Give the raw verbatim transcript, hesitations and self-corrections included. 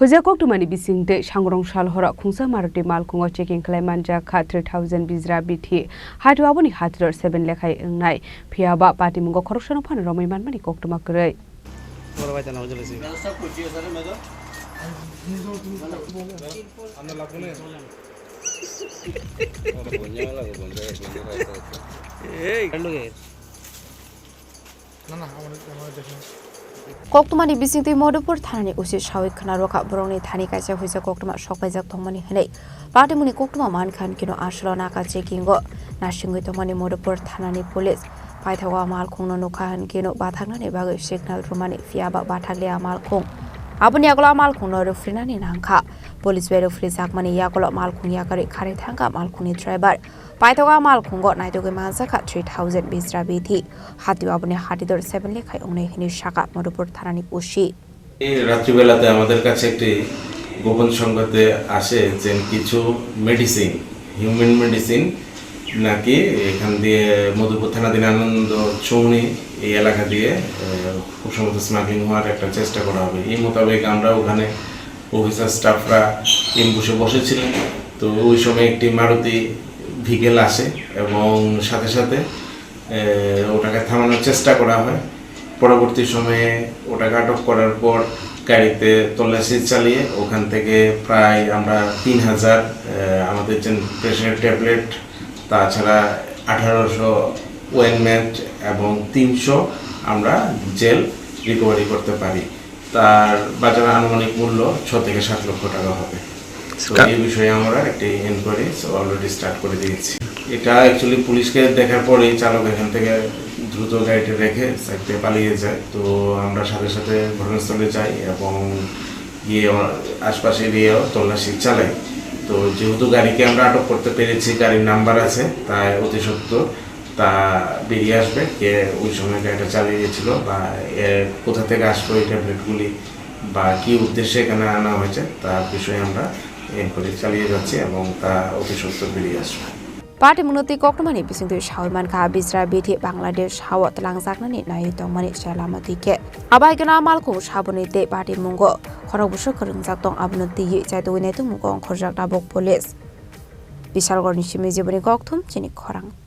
Puja koktwmani bisingtwi sangrong sal horo khungsa Maruti malkhungo checking khlai manjak kha three thousand bijra bithi. Haitu aboni hatiro seven lekhai wngnai. Phiya ba patimungo khoroksano phano romwi manmani koktwma kwrwi. Koktwmani bisingtwi Madhupur thanani O C sawi khna rwkha borokni thani kaisa huisa koktwma sokpaijak tongmani hwnwi. Patimungni koktwma mankha hwnkhe no aswlo naka checking o nasingwi tongmani Madhupur thanani police. Paithago a malkhungno nukha hwnkhe no bathaknani bagwi signal rwmani, phiya ba bathakli a malkhung. Aboni yagulo a malkhungno rwphrinani nangkha. Police bai rwphrijakmani yagulo malkhung yakarwi kharwi thangkha malkhungni driver. Paithago a malkhungo naitugwi manjakha three thousand bijra bithi. Hatio aboni hatidor seven lekhai wngnai hwnwi sakha Madhupur thanani O C. এই রাত্রিবেলাতে আমাদের কাছে একটি গোপন সংবাদে আসে যে কিছু মেডিসিন, হিউম্যান মেডিসিন নাকি এখান দিয়ে মধুপুর থানাধীন আনন্দ চৌনি এই এলাকা দিয়ে, আহ, খুব সম্ভবত স্মাগলিং হওয়ার একটা চেষ্টা করা হবে। এই মোতাবেক আমরা ওখানে অফিসার স্টাফরা এমবুশে বসেছিলেন। তো ওই সময় একটি মারুতি ভিকেল আসে এবং সাথে সাথে, আহ, ওটাকে থামানোর চেষ্টা করা হয়। পরবর্তী সময়ে ওটাকে আটক করার পর গাড়িতে তল্লাশি চালিয়ে ওখান থেকে প্রায় আমরা তিন হাজার, আহ, আমাদের যে প্রেশার ট্যাবলেট, তাছাড়া আঠারোশো ওয়েনমেন্ট এবং তিনশো আমরা জেল রিকভারি করতে পারি। তার বাজারে আনুমানিক মূল্য ছ থেকে সাত লক্ষ টাকা হবে। তো কা- এই বিষয়ে আমরা একটি ইনকোয়ারি অলরেডি স্টার্ট করে দিয়েছি। এটা অ্যাকচুয়ালি পুলিশকে দেখার পরেই চালক এখান থেকে দ্রুত গাড়িটা রেখে সাইডে পালিয়ে যায়। তো আমরা সাথে সাথে ঘটনাস্থলে যাই এবং গিয়ে আশপাশ এরিয়াও তল্লাশি চালাই। তো যেহেতু গাড়িকে আমরা আটক করতে পেরেছি, গাড়ির নাম্বার আছে, তাই অতি সত্বর তা বেরিয়ে আসবে, কে ওই সময় গাড়িটা চালিয়ে গেছিল বা এর কোথা থেকে আসলো এই ট্যাবলেটগুলি বা কি উদ্দেশ্যে এখানে আনা হয়েছে, তার বিষয়ে আমরা এনকোয়ারি চালিয়ে যাচ্ছি এবং তা অতি সত্বর বেরিয়ে আসবে। Patimungno twi koktwmani bisingtwi sawi mankha, bijra bithi Bangladesh hao twlangjaknani naiwi tongmani se lama twi khe. Abai kheno a malkhung saboni tei patimungo khorok bwswk kwrwngjak tong, abono twiwi chaitugwi naitukmungo ongkhorjak tabuk police. Bishalgarhni simi jiboni kokthum chini khorang.